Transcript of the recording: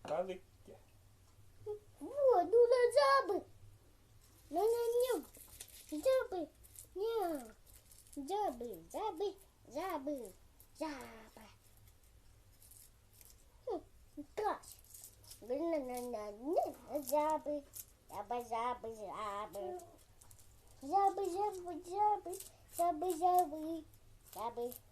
Балык Вот, ну на жабы. На на нем. Жабы. Няу. Жабы, жабы, жабы, жаба. Гаш. Жабы, жабы, жабы, жабы. Жабы, жабы, жабы, жабы, жабы, жабы.